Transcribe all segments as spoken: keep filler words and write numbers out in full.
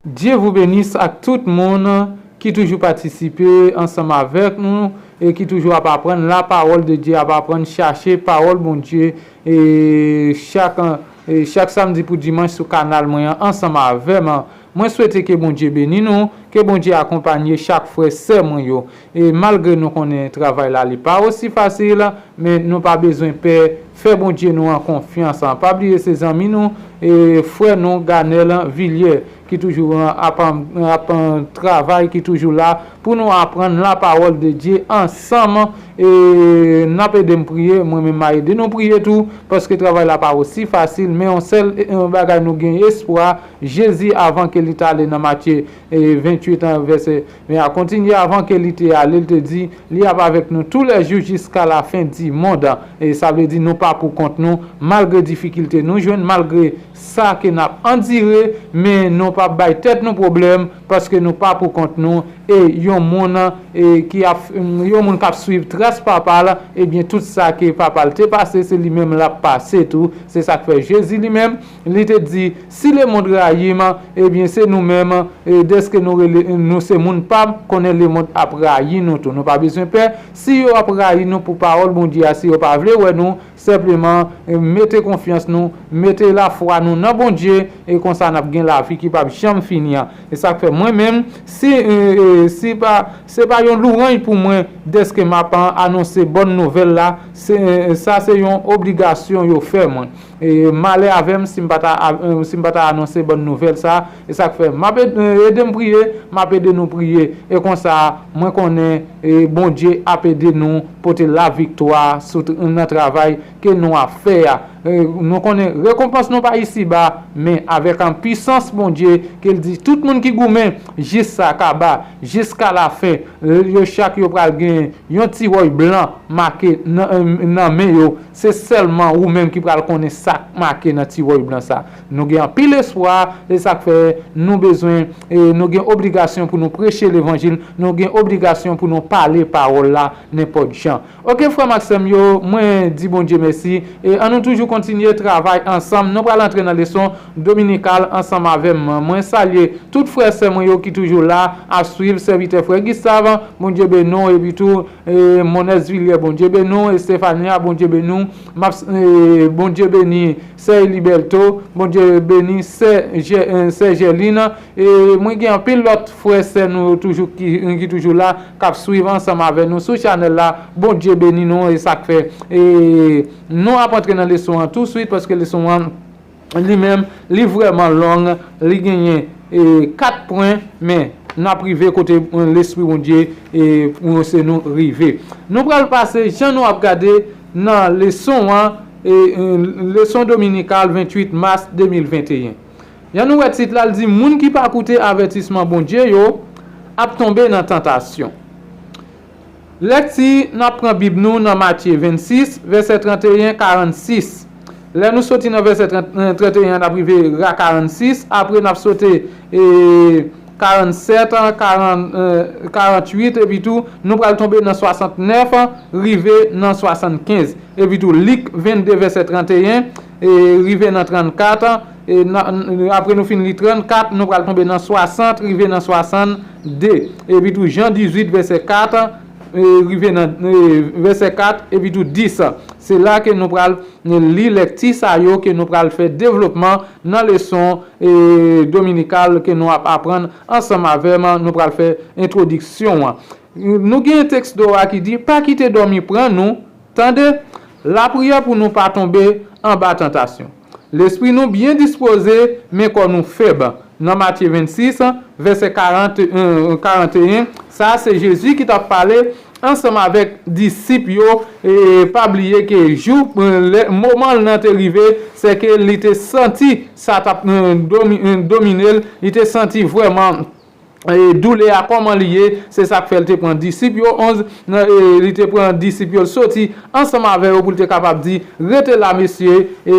Dieu vous bénisse ak tout moun ki toujou patisipe ansanm avèk nou e ki toujou ap aprann la parole de Dieu, ap aprann chache pawòl Bondye e chak, e chak samdi pou dimanch sou kanal mwen an ansanm avè m. Mwen swete ke Bondye beni nou, ke Bondye akonpanye chak frè sè mwen yo. E malgre nou konnen travay la li pa osi fasil, men nou pa bezwen pè, fè Bondye nou an konfyans. Pa bliye se zanmi nou e frè nou Ganel Villiers ki toujou ap, ap travay, ki toujou la pou nou aprann la parole de Dieu ansanm. E n ap ede m priye, mwen menm m a ede nou priye tou, paske travay la pa osi fasil, men yon sèl, e, bagay nou gen espwa, Jezi avan ke li t ale nan Matye, e, venntuit an vèsè, men a kontinye avan ke li te ale, li te di, li ap avèk nou tous les jours jusqu'à la fin du monde. E sa vle di nou pa pou kont nou, malgre difikilte nou jwenn, malgre sa ke n ap andire, men nou p ap bay tèt nou pwoblèm, paske nou pa pou kont nou, e yon moun, e ki ap, yon moun k ap swiv tras papa l, ebyen tout sa ke papa l te pase, se li menm l ap pase tou. Se sa k fè Jezi li menm, li te di, si lemonn rayi m, ebyen se nou menm, e dèske nou rele, nou se moun pa m, konnen lemonn ap rayi nou tou. Nou pa bezwen pè, si yo ap rayi nou pou pawòl Bondye a, si yo pa vle wè nou, senpleman, e, mete konfyans nou, mete lafwa nou nan Bondye, e konsa n ap gen lavi ki p ap janm fini an. E sa k fè mwen menm, si, e, e, si pa, se pa yon louranj pou mwen dèske m ap anonse bòn nouvèl la, se, e, sa se yon obligasyon yo fè mwen. E malè avè m si m pa ta, a, e, si m pa ta anonse bòn nouvèl sa. E sa k fè m ap ed-, e, ede m priye, m ap ede nou priye. E konsa, mwen konnen, e, Bondye ap ede nou pote laviktwa sou, nan travay ke nou ap fè a. E, nou konnen rekonpans nou pa isiba, men avèk an pisans Bondye, ke l di tout moun ki goumen jis sa kaba, jiska lafen, yo chak yo pral gen yon ti wòy blan make nan, nan men yo. Se sèlman ou menm ki pral konnen sa k make nan ti wòy blan sa. Nou gen anpil espwa, e sa k fè nou bezwen, e nou gen obligasyon pou nou preche levanjil, nou gen obligasyon pou nou pale pawòl la nenpòt jan. Oke, frè m ak sè m yo, mwen di Bondye mèsi, e ann nou toujou kontinye travay ansanm. Nou pral antre nan leson dominikal ansanm avè m. Mwen salye tout frè sè mwen yo ki toujou la ap swiv, sèvitè frè Gustave, Bondye beni w, epi tou, e, Monès Villiers, Bondye beni w, e Stefania, Bondye beni w, m ap, e, Bondye beni sè Eliberto, Bondye beni sè Jè-, e, sè Jèlin, e mwen gen anpil lòt frè sè nou toujou ki, ki toujou la, k ap swiv ansanm avè nou sou chanèl la, Bondye beni nou, e sa k fè, e, nou ap antre nan leson an touswit, paske leson an li menm, li vrèman long, li genyen, e, kat pwen, men n ap rive kote, e, Lespri Bondye, e, pwonse nou rive. Nou pral pase, jan nou ap gade nan leson an, e, e, leson dominikal venntuit mas de mil venteyen. Jan nou wè tit la, l di, moun ki pa koute avètisman Bondye yo ap tonbe nan tantasyon. Lekti, n ap pran Bib nou nan Matye vennsis, vèsè tranteyen, karannsis. Lè nou soti nan vèsè trant, e, tranteyen an, n ap rive a karannsis, apre n ap sote, e, karannsèt, karann, e, karanntuit, epi tou, nou pral tonbe nan swasantnèf, rive nan swasannkenz. Epi tou, Lik vennde, vèsè tranteyen, e, rive nan trannkat, e, nan, n, apre nou fin li trannkat, nou pral tonbe nan swasant, rive nan swasannde. Epi tou, Jan dizuit, vèsè kat, e, rive nan, e, vèsè kat, epi tou, dis. Se la ke nou pral, e, li lekti sa yo, ke nou pral fè devlopman nan leson, e, dominikal ke nou ap aprann ansanm avè m, nou pral fè entwodiksyon an. Nou gen tèks dwa ki di, pa kite dòmi pran nou, tande, lapriyè pou nou pa tonbe anba tantasyon. Lespri nou byen dispoze, men kò nou fèb. Nan Matye vennsis, vèsè karant, e, karanteyen, sa a se Jezi ki t ap pale ansanm avèk disip yo, e pa bliye ke jou, e, lè, moman l nan te rive, se ke li te santi sa t ap, e, domi-, e, domine l, li te santi vrèman e, doulè a, kòman li ye, se sa k fè l te pran disip yo, onz, nan, e, li te pran disip yo, l soti ansanm avè yo pou l te kapab di, rete la, mesye, e,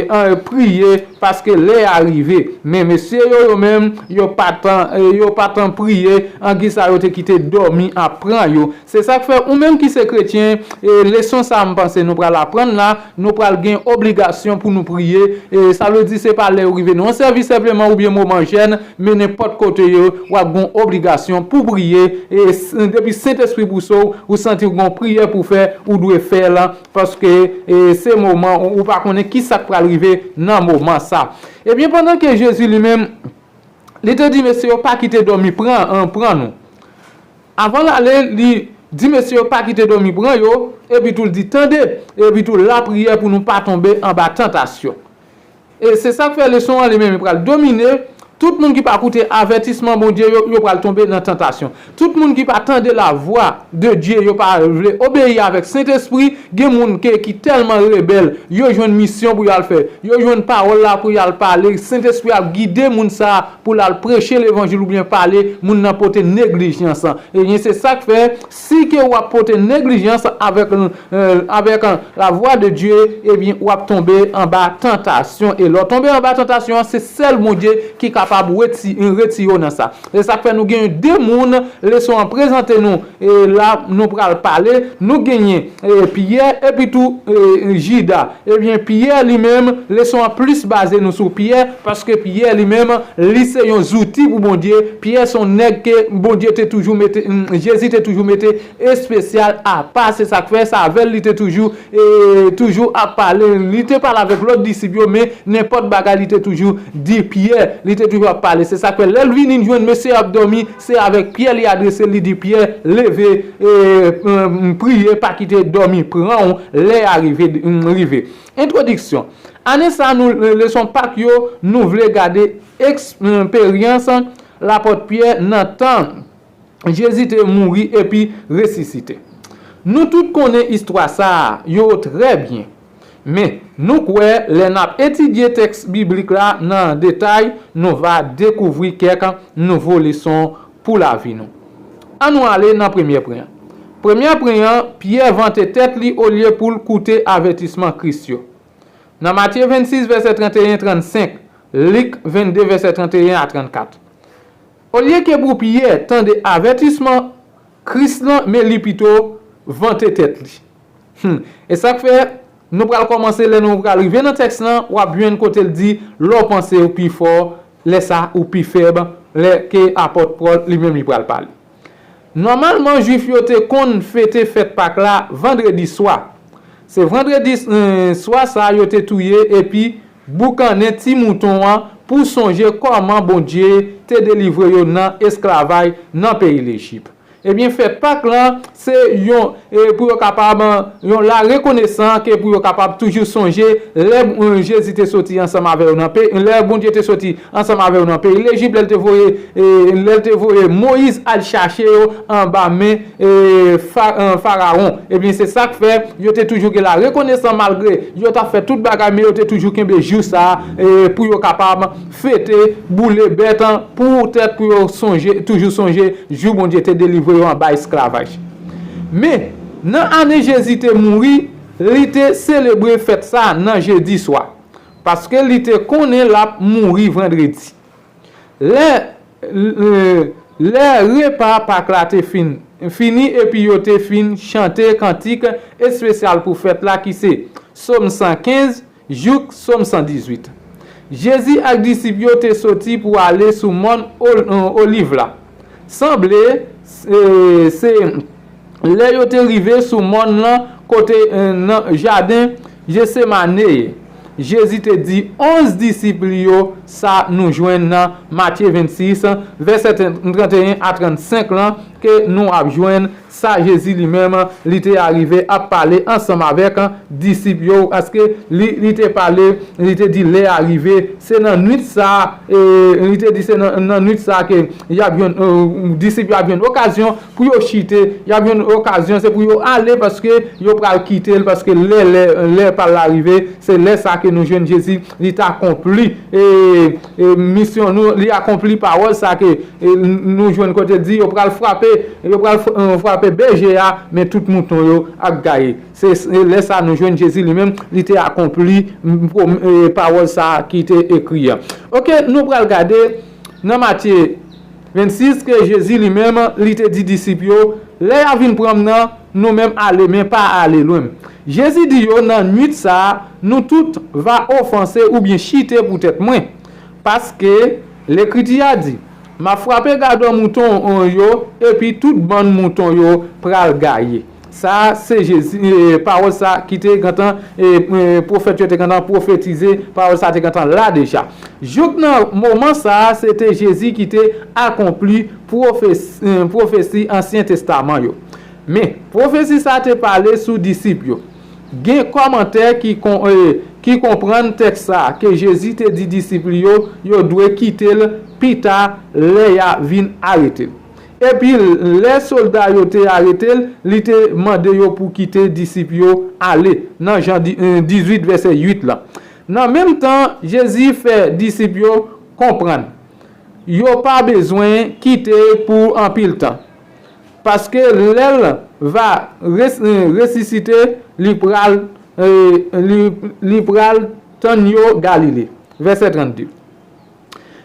an, priye, paske lè a rive. Men mesye yo, yo menm, yo pa t, e, yo pa t priye, anki sa yo te kite dòmi ap pran yo. Se sa k fè ou menm ki se kretyen, e, leson sa a m panse nou pral aprann la, nou pral gen obligasyon pou nou priye. E sa vle di se pa lè yo rive nan yon sèvis senpleman oubyen moman jèn, men nenpòt kote yo, w ap gen yon obligasyon pou priye. E s- depi Sentespri pouse w, ou santi w gen yon priyè pou fè, ou dwe fè l, paske, e, se moman ou, ou pa konnen ki sa k pral rive nan moman sa. Ebyen, pandan ke Jezi li menm, li te di mesye yo, pa kite dòmi pran, an, pran nou. Avan l ale, li di mesye yo, pa kite dòmi pran yo, epi tou l di, tande, epi tou lapriyè pou nou pa tonbe anba tantasyon. E se sa k fè leson an li menm li pral domine. Tout moun ki pa koute avètisman Bondye yo, yo pral tonbe nan tantasyon. Tout moun ki pa tande lavwa de Dye, yo pa vle obeyi avèk Sentespri, gen moun ke, ki tèlman rebèl, yo jwenn misyon pou y al fè, yo jwenn pawòl la pou y al pale, Sentespri ap gide moun sa a pou l al preche levanjil oubyen pale, moun nan pote neglijans. Ebyen, se sa k fè, si ke w ap pote neglijans avèk, e, avèk, e, lavwa de Dye, ebyen, w ap tonbe anba tantasyon. E lè w tonbe anba tantasyon an, se sèl Bondye ki kapab weti- retire w nan sa. Se sa k fè nou genyen de moun, leson an prezante nou, e la nou pral pale, nou genyen, e, Pyè, epi tou, e, Jida. Ebyen, Pyè li menm, leson an plis baze nou sou Pyè, paske Pyè li menm, li se yon zouti pou Bondye. Pyè se yon nèg ke Bondye te toujou mete, mm, Jezi te toujou mete espesyal, apa. Se sa k fè, se avè l li te toujou, e, toujou ap pale. Li te pale avèk lòt disip yo, men nenpòt bagay li te toujou di Pyè, li te toujou ap pale. Se sa k fè, lè l vini, l jwenn mesye ap dòmi, se avèk Pyè li adrese l, li di Pyè, leve, e, mm, priye, pa kite dòmi pran w, lè a rive, mm, rive. Entwodiksyon. Ane sa a, nou, leson Pak yo, nou vle gade eksperyans lapòt Pyè nan tan Jezi te mouri epi resisite. Nou tout konnen istwa sa a yo trè byen. Men, nou kwè lè n ap etidye tèks biblik la nan detay, nou va dekouvri kèk nouvo leson pou lavi nou. Ann nou ale nan premye pwen an. Premye pwen an, Pyè vante tèt li olye pou l koute avètisman Kris yo. Nan Matye vennsis, vèsè trannteyen, trannsenk, Lik vennde, vèsè trannteyen a trannkat. Olye ke pou Pyè tande avètisman Kris lan, men li pito vante tèt li. Hmm. E sa k fè, nou pral kòmanse, lè nou pral rive nan tèks lan, w ap jwenn kote l di, lè w panse w pi fò, lè sa ou pi fèb, lè ke apòt Pòl li menm li pral pale. Nòmalman, Jwif yo te konn fete fèt Pak la vandredi swa. Se vandredi, eh, swa sa a yo te touye epi boukannen ti mouton an pou sonje kòman Bondye te delivre yo nan esklavaj nan peyi Lejip. Ebyen, fèt Pak lan, se yon, e, pou yo kapab, yon la rekonesan ke pou yo kapab toujou sonje lè, eh, Jezi te soti ansanm avè yo nan peyi, lè Bondye te soti ansanm avè yo nan peyi Lejip, lè l te voye, e, lè l te voye Moyiz al chache yo anba men, e, Fa-, e, Farawon. Ebyen, se sa k fè yo te toujou gen la rekonesan malgre yo t ap fè tout bagay, men yo te toujou kenbe jou sa a, e, pou yo kapab fete, boule bèt an, poutèt pou yo sonje, toujou sonje jou Bondye te delivre yo anba esklavaj. Men, nan ane Jezi te mouri, li te selebre fèt sa a nan jedi swa, paske li te konnen l ap mouri vandredi. Lè, lè, lè repa Pak la te fin, fini epi yo te fin chante kantik espesyal pou fèt la ki se Sòm san kenz jouk Sòm san dizuit. Jezi ak disip yo te soti pou ale sou mòn Ol-, Oliv la. Sanble, e, se lè yo te rive sou mòn lan kote, e, nan jaden Jetsemane ye. Jezi te di onz disip li yo sa nou jwenn nan Matye vennsis, vèsè trannteyen a trannsenk lan, ke nou ap jwenn sa Jezi li menm li te arive ap pale ansanm avèk disip yo, paske li, li te pale, li te di lè a rive, se nan nwit sa, e, li te di se nan, nan nwit sa ke y ap jwenn, e, disip yo ap jwenn okazyon pou yo chite, y ap jwenn okazyon, se pou yo ale, paske yo pral kite l, paske lè, lè, lè pa l la rive, se lè sa ke nou jwenn Jezi, li t akonpli, e, e, misyon nou, li akonpli pawòl sa ke, e, nou jwenn kote di, yo pral frape, yo pral f-, e, frape bèje a, men tout mouton yo ap gaye. Se, se lè sa nou jwenn Jezi li menm, li te akonpli, m, pwom-, e, pawòl sa ki te ekri a. Oke, nou pral gade nan Matye vennsis ke Jezi li menm, li te di disip yo, lè y a vin pran m nan, nou menm ale, men pa ale lwen m. Jezi di yo, nan nwit sa a, nou tout va ofanse oubyen chite poutèt mwen. Paske Lekriti a di, m ap frape gadò mouton yo, epi tout bann mouton yo pral gaye. Sa se Jezi, e, pawòl sa ki te gentan, e, e, pwofèt yo te gentan pwofetize, pawòl sa te gentan la deja. Jouk nan moman sa a, se te Jezi ki te akonpli pwofes-, e, pwofesi Ansyen Testaman yo. Men, pwofesi sa a te pale sou disip yo. Gen kòmantè ki kon-, e, ki konprann tèks sa a, ke Jezi te di disip li yo, yo dwe kite l pita lè y a vin arete l. Epi, lè sòlda yo te arete l, li te mande yo pou kite disip yo ale, nan Jan di-, e, dizuit, vèsè uit la. Nan menm tan, Jezi fè disip yo konprann yo pa bezwen kite pou anpil tan, paske lè l va res-, e, resisite, li pral, e, li, li pral tann yo Galile. Vèsè trannde.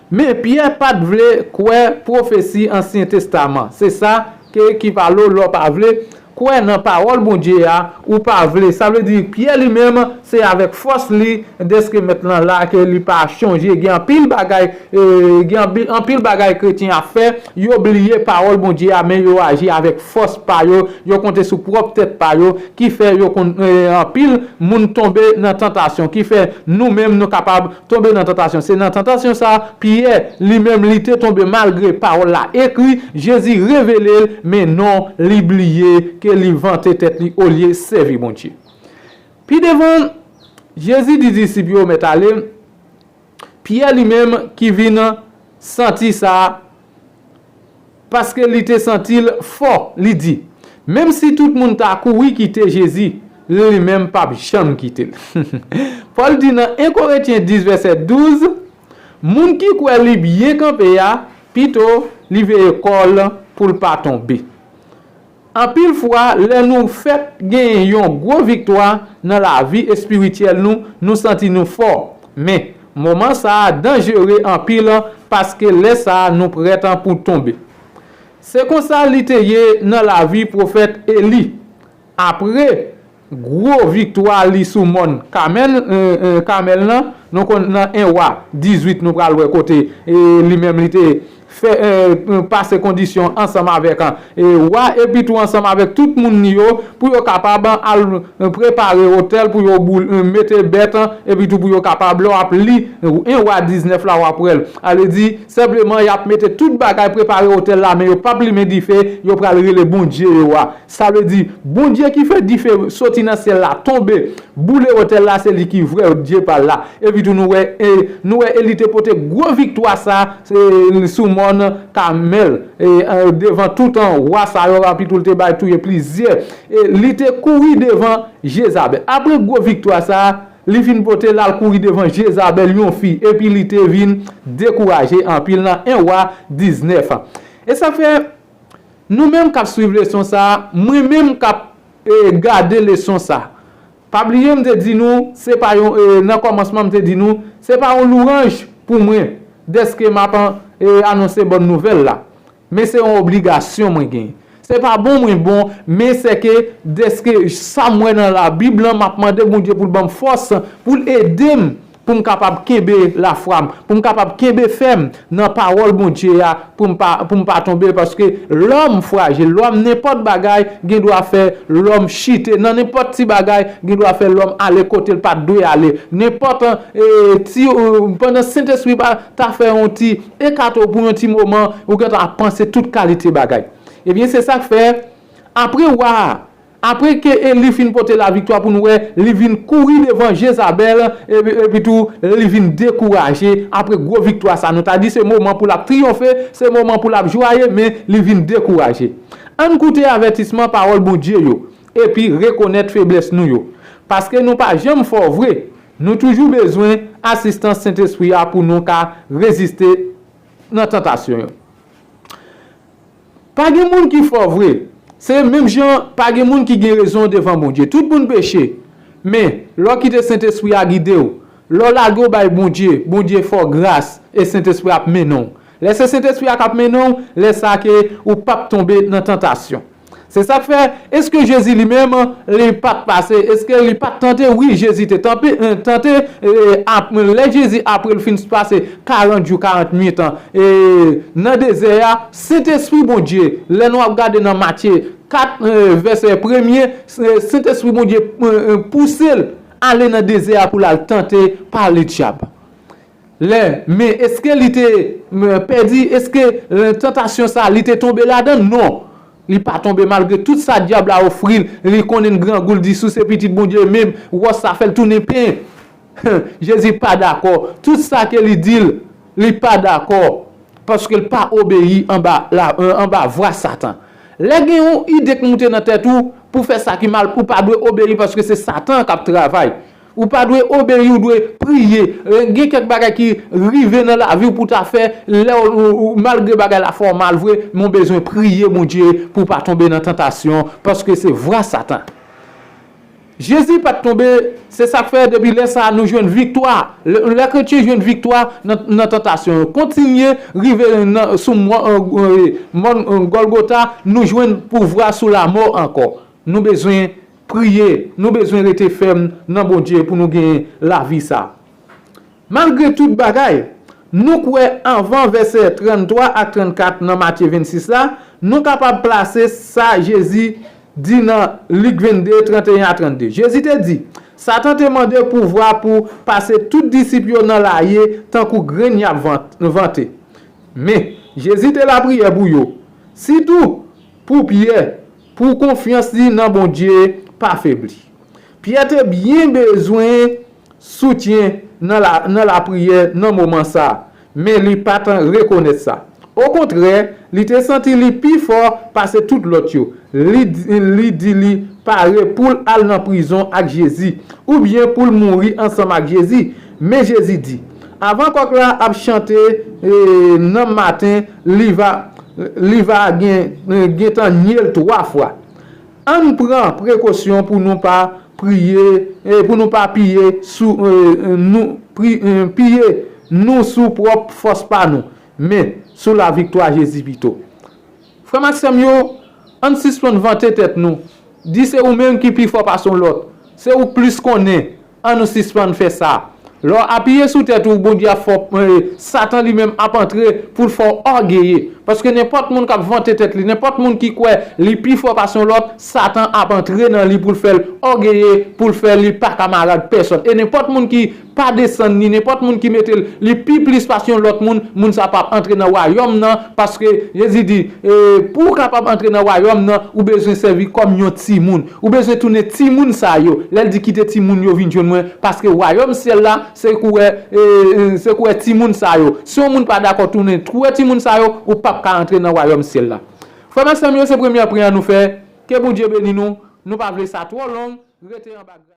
Men Pyè pa t vle kwè pwofesi Ansyen Testaman. Se sa ke, ki pale w lè w pa vle kwè nan pawòl Bondye a, ou pa vle. Sa vle di, Pyè li menm, se avèk fòs li, dèske Mèt lan la, ke li pa chonje. Gen anpil bagay, e, gen anpi-, anpil bagay kretyen ap fè, yo bliye pawòl Bondye a, men yo aji avèk fòs pa yo, yo konte sou pwòp tèt pa yo, ki fè yo konn, e, anpil moun tonbe nan tantasyon, ki fè nou menm nou kapab tonbe nan tantasyon. Se nan tantasyon sa a, Pyè, li menm, li te tonbe malgre pawòl la ekri, Jezi revele l, men non, li bliye ke li vante tèt li olye sèvi Bondye. Pi devan, Jezi di disip yo mèt ale, Pyè li menm ki vin santi sa, paske li te santi l fò, li di, menm si tout moun ta kouri kite Jezi, li menm p ap janm kite l. Pòl di nan en Korentyen dis vèsè douz, moun ki kwè li byen kanpe a, pito li veye kò l pou l pa tonbe. Anpil fwa, lè nou fèk genyen yon gwo viktwa nan lavi espirityèl nou, nou santi nou fò. Men, moman sa a danjere anpil, paske lè sa a nou prèt pou tonbe. Se konsa li te ye nan lavi pwofèt Eli. Apre gwo viktwa li sou mòn Kamèl, e, e, Kamèl lan, nou konn nan en Wa dizuit, nou pral wè kote, e, li menm li te fè, e, pase kondisyon ansanm avèk, e, wa, epi tou ansanm avèk tout moun li yo, pou yo kapab al, e, prepare otèl, pou yo boul-, e, mete bèt, epi tou pou yo kapab, lè w ap li en Wa diznèf la, w ap wè l. Sa vle di, senpleman, y ap mete tout bagay, prepare otèl la, men yo p ap limen dife, yo pral rele bondye yo a. Sa vle di, Bondye ki fè dife soti nan syèl la tonbe, boule otèl la, se li ki vrè Dye pa l la. Epi tou nou wè, e, nou wè Eli te pote gwo viktwa sa, e, sou mòn Kamèl, e, e, devan tout an wa sa yo, epi tou l te bay touye plizyè. E li te kouri devan Jezabèl. Apre gwo viktwa sa, li fin pote l al kouri devan Jezabèl, yon fi, epi li te vin dekouraje anpil nan en Wa diznèf. E sa fè, nou menm k ap swiv leson sa a, mwen menm k ap, e, gade leson sa a, pa bliye m te di nou, se pa yon, e, nan kòmansman m te di nou, se pa yon louwanj pou mwen, dèske m ap, e, anonse bòn nouvèl la. Men se yon obligasyon mwen genyen. Se pa bon mwen bon, men se ke dèske sa m wè nan Labib lan, m ap mande Bondye pou l ban m fòs, pou l ede m, pou m kapab kenbe lafwa m, pou m kapab kenbe fèm nan pawòl Bondye a, pou m pa, pou m pa tonbe, paske lòm frajil, lòm nenpòt bagay gen dwa fè lòm chite, nan nenpòt ti bagay gen dwa fè lòm ale kote l pa t dwe ale, nenpòt, e, ti, e, pandan Sentespri pa ta fè yon ti ekate w pou yon ti moman, ou gentan ap panse tout kalite bagay. Ebyen, se sa k fè, apre wa a, apre ke Eli fin pote laviktwa pou nou wè, li vin kouri devan Jezabèl, epi, epi tou, li vin dekouraje. Apre gwo viktwa sa, nou ta di se moman pou l ap triyonfe, se moman pou l ap jwaye, men li vin dekouraje. Ann koute avètisman pawòl Bondye yo, epi rekonèt feblès nou yo. Paske nou pa janm fò vre, nou toujou bezwen asistans Sentespri a pou nou ka reziste nan tantasyon yo. Pa gen moun ki fò vre. Se menm jan pa gen moun ki gen rezon devan Bondye. Tout moun peche. Men, lè w kite Sentespri a gide w, lè w lage w bay Bondye, Bondye fè w gras e Sentespri ap mennen w. Lè se Sentespri a k ap mennen w, lè sa ke ou p ap tonbe nan tantasyon. Se sa k fè, èske Jezi li menm, li pa t pase, èske li pa t tante? Wi, Jezi te tanpe, eh, tante, eh, ap, lè Jezi, apre l fin pase karant jou, karant nwit an, eh, nan dezè a, Sentespri Bondye, lè nou ap gade nan Matye kat, eh, vèsè premye, eh, Sentespri Bondye, eh, eh, pouse l ale nan dezè a pou l al tante pa Ledyab. Lè, men èske li te, m, pèdi? Èske, eh, tantasyon sa, li te tonbe ladan l? Non. Li pa tonbe malgre tout sa dyab la ofri l. Li konnen grangou l, di, "Si w se pitit Bondye menm, wòch sa fè l tounen pen." Jezi pa dakò. Tout sa ke li di l, li pa dakò. Paske l pa obeyi anba la, eh, anba vwa Satan. Lè gen yon ide k moute nan tèt ou pou fè sa ki mal, ou pa dwe obeyi paske se Satan k ap travay. Ou pa dwe obeyi, ou dwe priye. Eh, gen kèk bagay ki rive nan lavi w pou ta fè, lè w, ou, ou, malgre bagay la fè w mal vre, men w bezwen priye Bondye pou w pa tonbe nan tantasyon, paske se vwa Satan. Jezi pa t tonbe, se sa k fè depi lè sa a nou jwenn viktwa. Lè, lè kretyen jwenn viktwa nan, nan tantasyon yo, kontinye rive nan, sou mòn, eh, eh, mòn, eh, Gòlgota, nou jwenn pouvwa sou lamò ankò. Nou bezwen priye, nou bezwen rete fèm nan Bondye pou nou gen lavi sa. Malgre tout bagay, nou kwè anvan vèsè tranntwa ak trannkat nan Matye vennsis la, nou kapab plase sa Jezi di nan Lik vennde, tranteyen a trannde. Jezi te di, Satan te mande pouvwa pou pase tout disip yo nan laye tankou grenn y ap van-, vante. Men, Jezi te lapriyè pou yo. Sitou pou Pyè, pou konfyans li nan Bondye pa febli. Pyè te byen bezwen soutyen nan la, nan lapriyè nan moman sa a, men li pa t rekonèt sa. Okontrè, li te santi li pi fò pase tout lòt yo. Li, di- li di li pare pou l al nan prizon ak Jezi, oubyen pou l mouri ansanm ak Jezi. Men Jezi di, avan kòk la ap chante, eh, nan maten, li va, li va gen, gentan nye l twa fwa. Ann pran prekosyon pou nou pa priye, eh, pou nou pa piye sou, eh, nou, pri- eh, piye nou sou pwòp fòs pa nou, men sou laviktwa Jezi pito. Frè m ak sè m yo, ann sispann vante tèt nou. Di se ou menm ki pi fò pase yon lòt. Se ou k plis konnen. Ann nou sispann fè sa. Lè w apiye sou tèt ou, Bondye ap fè w, eh, Satan li menm ap antre pou l fè w ògeye. Paske nenpòt moun k ap vante tèt li, nenpòt moun ki kwè li pi fò pase yon lòt, Satan ap antre nan li pou l fè l ògeye, pou l fè li pa kamarad pèsòn. E nenpòt moun ki pa desann li, nenpòt moun ki mete l, li pi plis pase yon lòt moun, moun sa p ap antre nan wayòm nan, paske Jezi di, eh, pou w kapab antre nan wayòm nan, ou bezwen sèvi kòm yon timoun. Ou bezwen tounen timoun sa yo. Lè l di kite timoun yo vin jwenn mwen, paske wayòm syèl la, se kouwè, eh, eh, se kouwè timoun sa yo. Si yon moun pa dakò tounen kouwè timoun sa yo, ou p ap ka antre nan wayòm syèl la. Frè m ak sè m yo, se premyè priyè nou fè. Ke Bondye beni nou. Nou pa vle sa twò long. Rete anba gras.